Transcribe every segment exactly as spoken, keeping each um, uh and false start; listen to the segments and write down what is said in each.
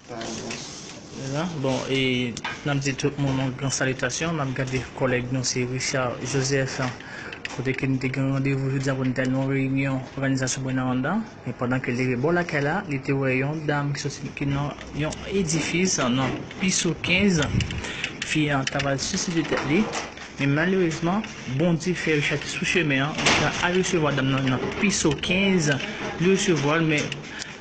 Bon, e n ap di tout moun yon gran salitasyon. N ap gade kòlèg nou, se Richard Joseph, kote ke nou te gen randevou jodi a pou nou te al nan yon reyinyon òganizasyon Buena Onda. Men pandan ke l te rive bò lakay la, li te wè yon dam ki soti ki nan yon edifis nan Piso kenz. Fi an t ap al siside tèt li. Men malerezman, Bondye fè Richard te sou chemen an. Richard al resevwa dam nan nan Piso kenz. Li resevwa l, men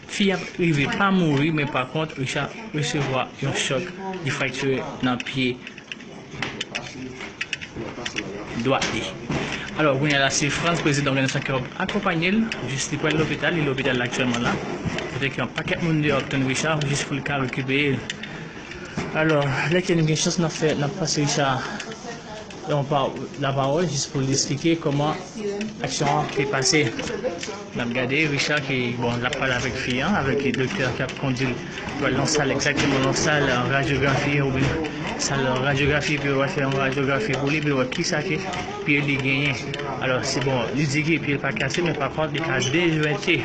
fi a rive pa mouri, men pa kont, Richard resevwa yon chòk, li fraktire nan pye dwat li. Alò, kounye a la, se Frantz, prezidan òganizasyon ki ap akonpanye l, jis li pral lopital, li lopital la aktyèlman la. Kote ki yon pakèt moun deyò ap tann Richard, jis pou l ka rekipere l. Alò, lè ke nou gen chans, n ap fè, n ap pase Richard yon pa, lapawòl jis pou l esplike kòman aksyon an te pase. N ap gade Richard ki, bon, l ap pale avèk fi an, avèk doktè ki ap kondui l pou al nan sal, egzakteman nan sal radyografi oubyen sal radyografi, pou yo fè yon radyografi pou li, pou yo wè kisa ke pye li genyen. Alò, se bon, li di ke pye l pa kase, men pa kont, li ka dejwente.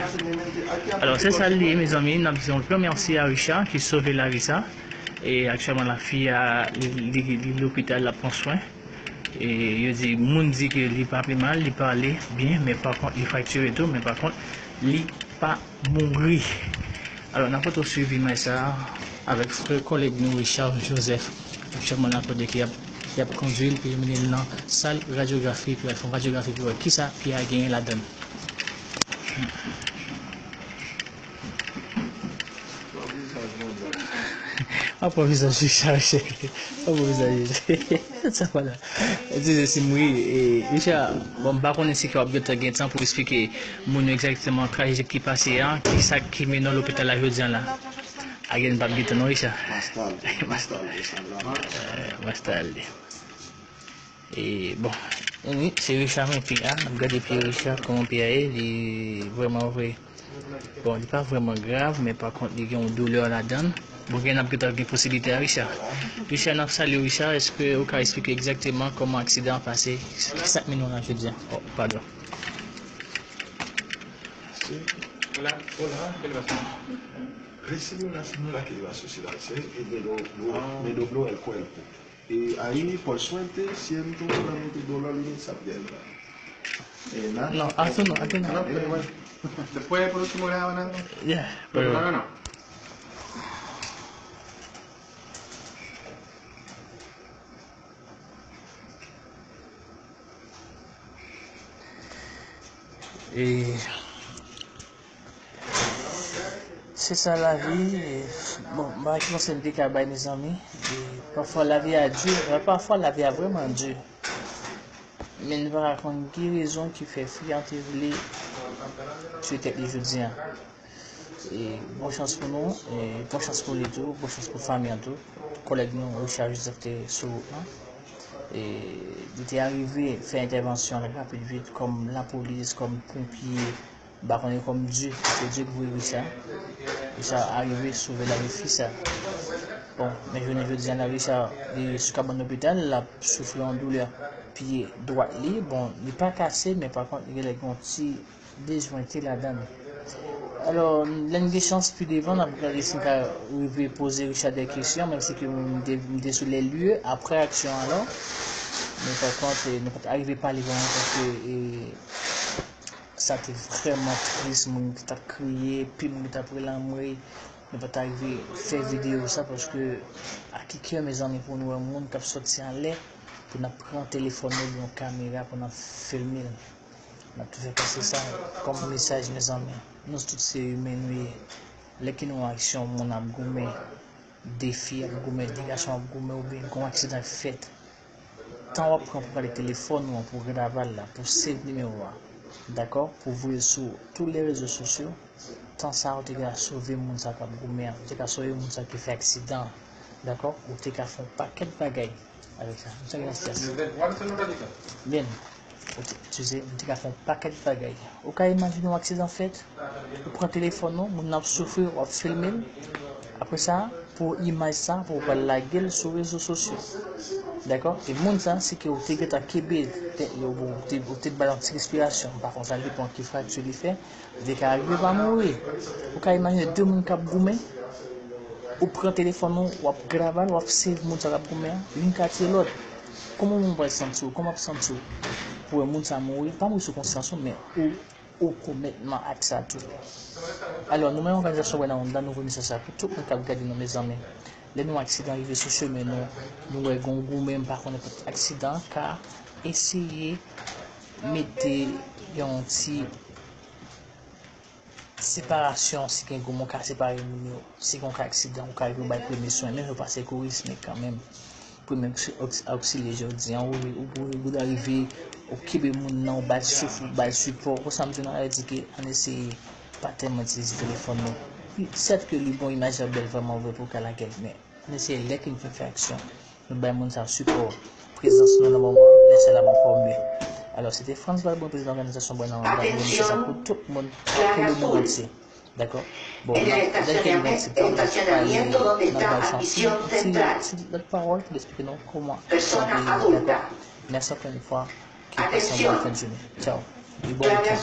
Alò, se sa l ye, mezanmi, n ap di yon gran mèsi a Richard ki sove lavi sa. E aktyèlman la, fi a, li, li, li lopital, l ap pran swen. E yo di, moun di ke li pa pi mal, li pale byen, men pa kont, li fraktire tou, men pa kont, li pa mouri. Alò, n ap pote w swiv imaj sa a avèk frè kòlèg nou, Richard Joseph. Aktyèlman la, kote ke y ap, y ap kondui l, pou yo mennen l nan sal radyografi, pou y al fè yon radyografi, pou yo wè kisa pye a genyen ladan l. Apa vizaj li chaje. Apa vizaj li. Sa pa la. Di se si m ri, e, Richard, bon, m pa konnen si ke w ap gentan gen tan pou eksplike moun yo egzakteman trajedi ki pase a, ki sa ki mennen w lopital la jodi a la. Agen pa t gen tan non, Richard. Mastal, mastal, mastal. E, bon, wi, se Richard men pye a. N ap gade pye Richard, kòman pye a ye. Li vrèman vre. Bon, li pa vrèman grav, men pa kont, li gen yon doulè ladan l. Bon, gen, n ap gentan gen posiblite a Richard. Richard, n ap salye w, Richard. Èske ou ka eksplike egzakteman kòman aksidan an pase? Ki sa k mennen w la jodi a? Oh, padon. Hola, hola, ¿qué le pasa? Recibe una señora que iba a suicidarse y me dobló, me dobló el cuerpo. Y ahí por suerte siento solamente dolor en esa pierna. Eh, nada. No, hazlo no, hazlo no. No, pero bueno. Después, por último, le hago nada. Ya, pero no, no, no. E se sa lavi. E, bon, m pa ki konsèy m te ka bay, mezanmi. E pafwa lavi a di, pafwa lavi a vrèman di. Men n pa ka konn ki rezon ki fè fi an te vle tiye tèt li jodi a. E bon chans pou nou, e bon chans pou li tou, bon chans pou fanmi an tou. Kòlèg nou, Richard Joseph, te sou wout lan. E li te arive fè entèvansyon rapid vit kòm lapolis, kòm ponpye, m pa konnen kòm Dye, se Dye ki voye Richard. Richard arive sove lavi fi sa. Bon, men jounen jodi a la, Richard, li sou kabann lopital, l ap soufri yon doulè pye dwat li. Bon, li pa kase, men pa kont, li genlè gen yon ti dejwente ladan l. Alò, lè n gen chans pi devan, n ap gade si n ka rive poze Richard de kesyon, menm si ke m te, m te sou lè lye, apre aksyon an, alò. Men pa kont, e, nou pa t arive pale vrèman paske, e, sa te vrèman tris, moun ki t ap kriye, pi moun ki t ap rele anmwey, nou pa t arive fè videyo sa paske a ki kè, mezanmi, pou nou wè moun k ap sòti anlè, pou n ap pran telefòn nou oubyen yon kamera pou n ap filme l. N ap toujou pase sa kòm mesaj, mezanmi. Nou tout se imen nou ye. Lè ke nou wè aksyon moun ap goumen, de fi ap goumen, de gason ap goumen, oubyen gon aksidan k fèt, tan w ap pran pou gade telefòn ou an, pou gade aval la, pou save nimewo a, dakò? Pou voye l sou tout lè rezo sosyo, tan sa a ou te ka sove moun sa k ap goumen an, ou te ka sove moun sa ki fè aksidan an, dakò? Ou te ka fè yon pakèt bagay. Avèk sa, nou te gen nan sitiyasyon. Byen. Ou te, tu sais, nou te ka fè yon pakèt bagay. Ou ka imajine yon aksidan fèt, ou pran telefòn ou, moun nan ap soufri, w ap filme l. Apre sa, pou imaj sa, pou w pral lage l sou rezo sosyo. Dakò? E moun sa, se ke ou te gentan kenbe tèt li, ou te, ou te ba l yon ti respirasyon, m pa konn sa depan ki frakti li fè, li te ka rive pa mouri. Ou ka imajine de moun k ap goumen, Ou pran telefòn ou, w ap grave l, w ap save moun sa k ap goumen an, youn ka tiye lòt. Kòman w pral santi w? Kòman w ap santi w? Pou wè moun sa mouri, pa mouri sou konsyans ou, men ou, ou komèt nan ak sa tou. Alò, nou menm òganizasyon Wè nan Wonn la, nou voye mesaj sa pou tout moun k ap gade nou, mezanmi. Lè nou aksidan rive sou chemen nou, nou wè gen yon goumen, m pa konnen aksidan an, ka eseye mete yon ti separasyon, si gen goumen, w ka separe moun yo. Si gen yon ka aksidan, ou ka rive ou bay premye swen, menm si w pa sekouris, men kanmenm. Premye oks-, oks-, oksilye, jodi an, ou, ou, ou, ou rive, ou kenbe moun nan, ou ba l souf, ou ba l sipò. Konsa m di nou, sa vle di ke ann eseye pa tèlman itilize telefòn nou. Wi, sèt ke li gon imaj la bèl vrèman vre pou ka lage l, men ann eseye lè ke n fin fè aksyon, nou bay moun sa sipò, prezans nou nan moman, lè sa l ap ankò mye. Alò, se te Frantz Valbrun, prezidan òganizasyon Bwè nan Wonn la, nou voye mesaj sa pou tout moun, pou lemonn antye. Dakò? Bon, n ap, lè ke nou gen ti tan, n ap pale, n ap bay chans, ti, ti lòt pawòl pou l eksplike nou kòman sa peyi, dakò? Mèsi ankò yon fwa, ke pase yon bòn fen de jounen. Tchaw. E bon wikenn.